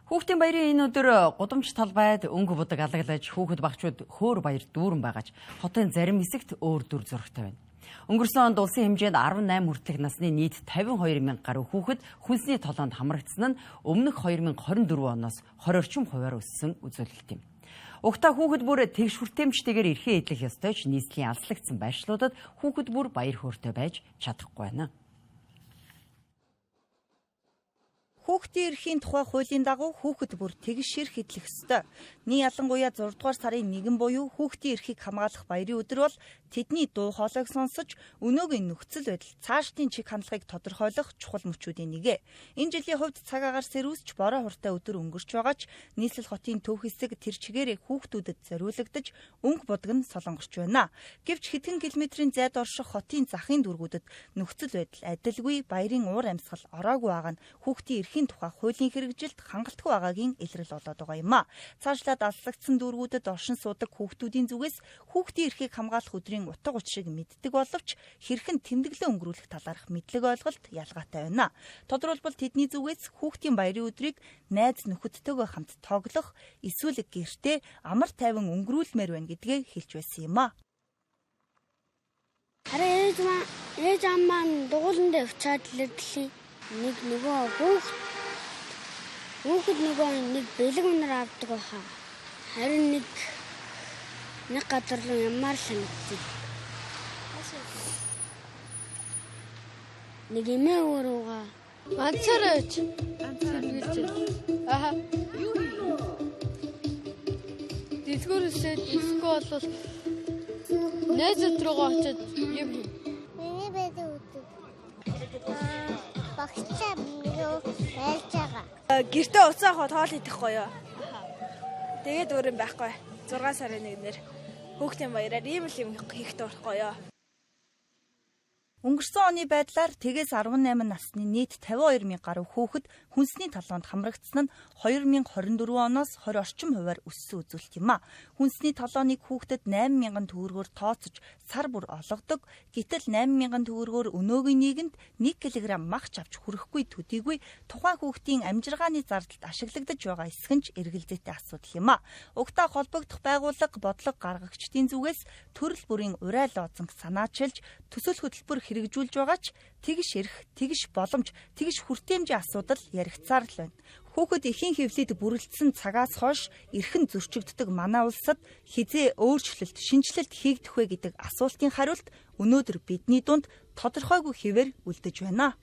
Хүүхдийн баярын энэ өдөр гудамж талбайд өнгө будаг алаглаж хүүхэд багчууд хөөр баяр дүүрэн байгаач хотын зарим хэсэгт өөр дүр зурагтай байна. Өнгөрсөн онд улсын хэмжээнд 18 хүртэлх насны нийт 52 мянга гаруй хүүхэд хүнсний толоонд хамрагдсан нь өмнөх 2024 оноос 20 орчим хувиар өссөн үзүүлэлт юм. Угтаа хүүхэд бүр тэгш хүртээмжтэйгээр эрхээ эдлэх ёстой ч нийслэлийн алслагдсан байршлуудад хүүхэд бүр баяр хөөртэй байж чадахгүй байна. Хүүхдийн эрхийн тухай хуулийн дагуу хүүхэд бүр тэгш эрх эдлэх ёстой. Нин ялангуяа 6 дугаар сарын 1 буюу хүүхдийн эрхийг хамгаалах баярын өдөр бол тэдний дуу хоолойг сонсож өнөөгийн нөхцөл байдал цаашдын чиг хандлагыг тодорхойлох чухал мөчүүдийн нэг. Энэ жилийн хувьд цаг агаар сэрүүсч бороо хуртай өдөр өнгөрч байгаа ч нийслэл хотын төв хэсэг тэр чигээрээ хүүхдүүдэд зориулагдаж өнгө будаг нь солонгорч байна. Гэвч хэдхэн километрийн зайд орших хотын захын дүүргүүдэд нөхцөл байдал адилгүй, баярын уур амьсгал ороогүй байгаа нь хүүхдийн эрхийн тухай хуулийн хэрэгжилт хангалтгүй байгаагийн илрэл болоод байгаа юм а. Цаашлаад алслагдсан дүүргүүдэд оршин суудаг хүүхдүүдийн зүгээс хүүхдийн эрхийг хамгаалах өдрийн утга учирыг мэддэг боловч хэрхэн тэмдэглэн өнгөрүүлэх талаарх мэдлэг ойлголт ялгаатай байна. Тодорхойлбол тэдний зүгээс хүүхдийн баярын өдрийг найз нөхөдтэйгээ хамт тоглох эсвэл гэртээ амар тайван өнгөрүүлмээр байна гэдгээ хэлж байсан юм а. Харин ээж аав маань дугууландаа явчаад лэрлээ. Нэг нөгөө хүүхэд нөгөө нэг бэлэг өнөр авдаг байхаа. Харин нэг газар руу ямаар санагдчих. Нэг эмээ өөрөөгөө ганцаараа явж. Ганцаараа. Аа. Юу хийх? Дэлгүүр өсөөд эсвэл бол найзууд руугаа очиод юм хий. Миний бэлэг өдөр. Багцаа нөгөө байлж байгаа. Гэртээ уцаа хоо тоол идэх гоё. Тэгээд өөр юм байхгүй. 6 сарын 1-ээр хүүхдийн баяраар ийм л юм хийх дурх гоё. Өнгөрсөн оны байдлаар тэгээс 18 насны нийт 52 мянга гаруй хүүхэд хүнсний толоонд хамрагдсан нь 2024 оноос 20 орчим хувиар өссөн үзүүлэлт юм а. Хүнсний толооныг хүүхдэд 8 мянган төгрөгөөр тооцож сар бүр олгодог. Гэтэл 8 мянган төгрөгөөр өнөөгийн нийгэмд 1 кг мах ч авч хүрэхгүй төдийгүй тухайн хүүхдийн амжиргааны зардалд ашиглагдаж байгаа эсэх нь ч эргэлзээтэй асуудал юм а. Угтаа холбогдох байгууллага бодлого гаргагчдын зүгээс төрөл бүрийн урай лозунг санаачилж төсөл хөтөлбөр хэрэгжүүлж байгаа ч тэгш эрх, тэгш боломж, тэгш хүртээмжийн асуудал яригдсаар л байна. Хүүхэд эхийн хэвлэлд бүрэлдсэн цагаас хойш эрхэн зөрчигддөг манай улсад хизээ өөрчлөлт, шинэчлэлт хийгдэх вэ гэдэг асуултын хариулт өнөөдөр бидний дунд тодорхойгүй хэвээр үлдэж байна.